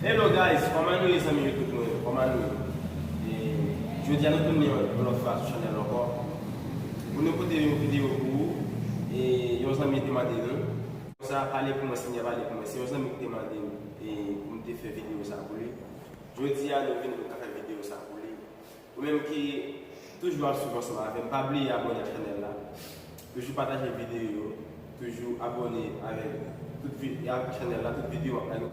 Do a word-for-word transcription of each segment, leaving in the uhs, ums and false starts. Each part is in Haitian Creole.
Hello guys, kòman nou ye zanmi YouTube mwen? Kòman nou ye? E, jodi a nou tounen yon lòt fwa sou chanèl ankò. Pou nou pote yon videyo pou ou, e, yon zanmi te mande nou. Sa pale pou mwen, Senyè pale pou mwen. Se yon zanmi ki te mande m, e, pou m te fè videyo sa pou li. Jodi a nou vin pou n ka fè videyo sa pou li. Ou menm ki toujou ap swiv ansanm avè m, pa bliye abòne ak chanèl la. Toujou pataje videyo yo. Toujou abòne avèk tout vi-, ak chanèl la, tout videyo m ap lage.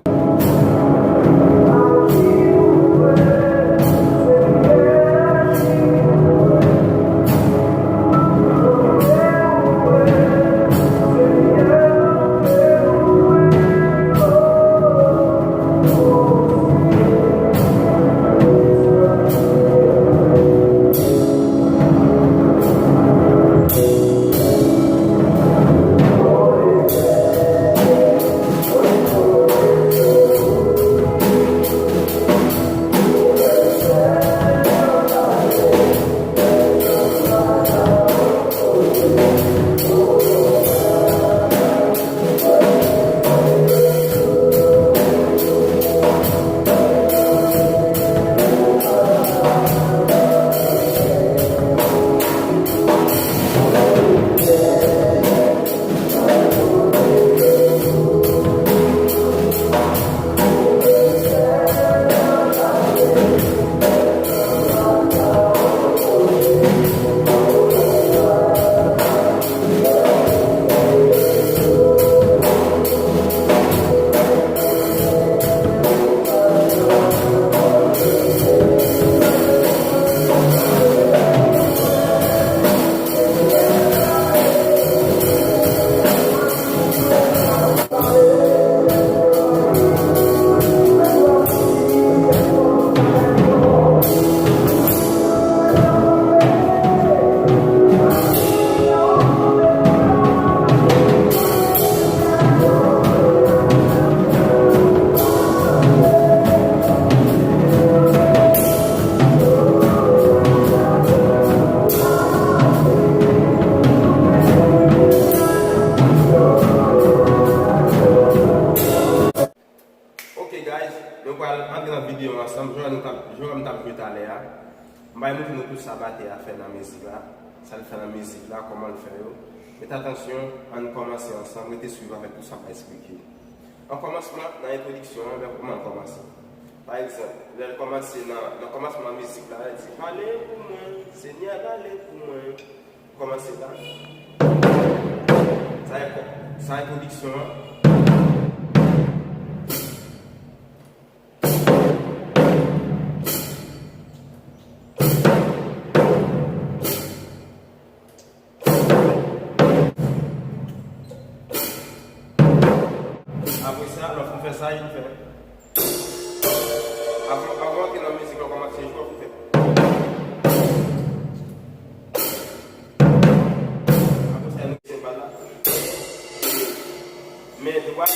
Ok guys, nou pral antre nan videyo ansanm, jan nou t ap, jan m t ap jwe talè a. M pral montre nou tout sa batè a fè nan mizik la, sa l fè nan mizik la, kòman l fè yo. Met atansyon, ann kòmanse ansanm, rete swiv avèk tout sa m pral eksplike. An kòmansman, nan entwodiksyon an, lè kòman l kòmanse. Pa egzanp, lè l kòmanse nan, nan kòmansman mizik la, l di, pale pou mwen, Senyè, pale pou mwen. Kòmanse la. Sa e, sa entwodiksyon an. Apre sa, lè w fin fè sa, li fè. Avan, avan w antre nan mizik la, w kòmanse jwe, w fè. Apre sa, nou senbal la. Men dwat,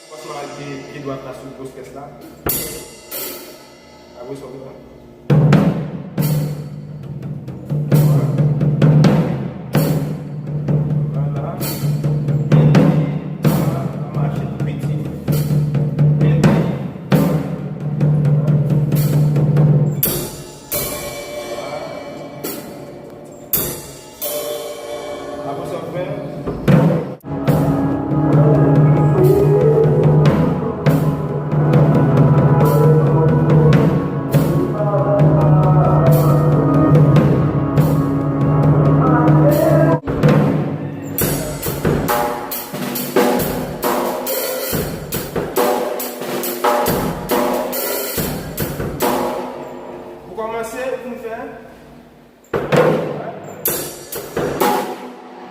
kòmansman ak pye, pye dwat la sou gwos kès la. Apre sa, w fè. Vwala. Epi, vwala, mache tou piti. Epi, vwala. Apre sa, w fè. Pou kòmanse, pou n fè.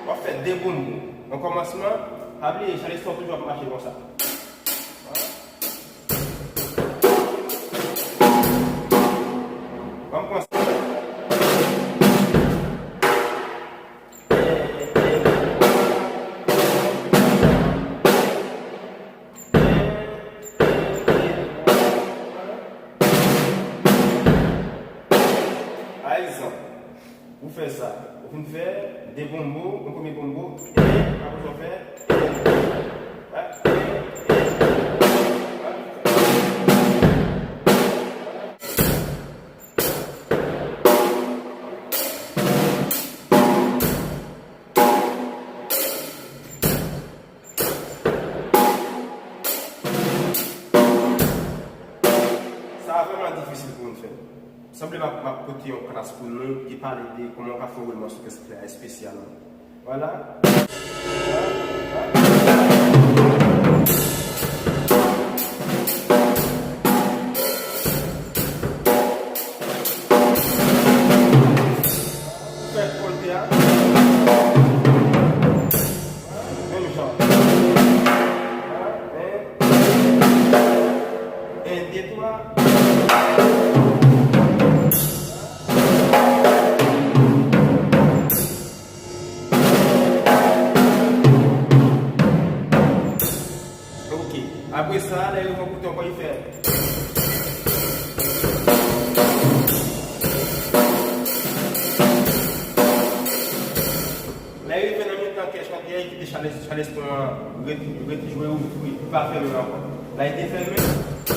W ap fè de bonbo. Nan kòmansman, pa bliye, jan listwa toujou ap mache konsa. Ban m pran sa. Pa egzanp, ou fè sa, ou fin fè de bonbo, yon premye bonbo, e, apre sa w fè, e, e, e, e, e. Vrèman difisil pou nou fè. Sanble m ap, m ap pote yon klas pou nou ki pale de kòman w ka fè yon woulman sou kès klè a espesyalman. Vwala. Fè kolte a. Menm jan. En, en, de, twa. Ok. Apre sa, lè yo pran koute ankò, li fè. Lè yo rive nan mitan kè chantè a, li kite chalès-, chaleston an ret, ret jwe, ouvri, li pa fèmen ankò. Lè li te fèmen,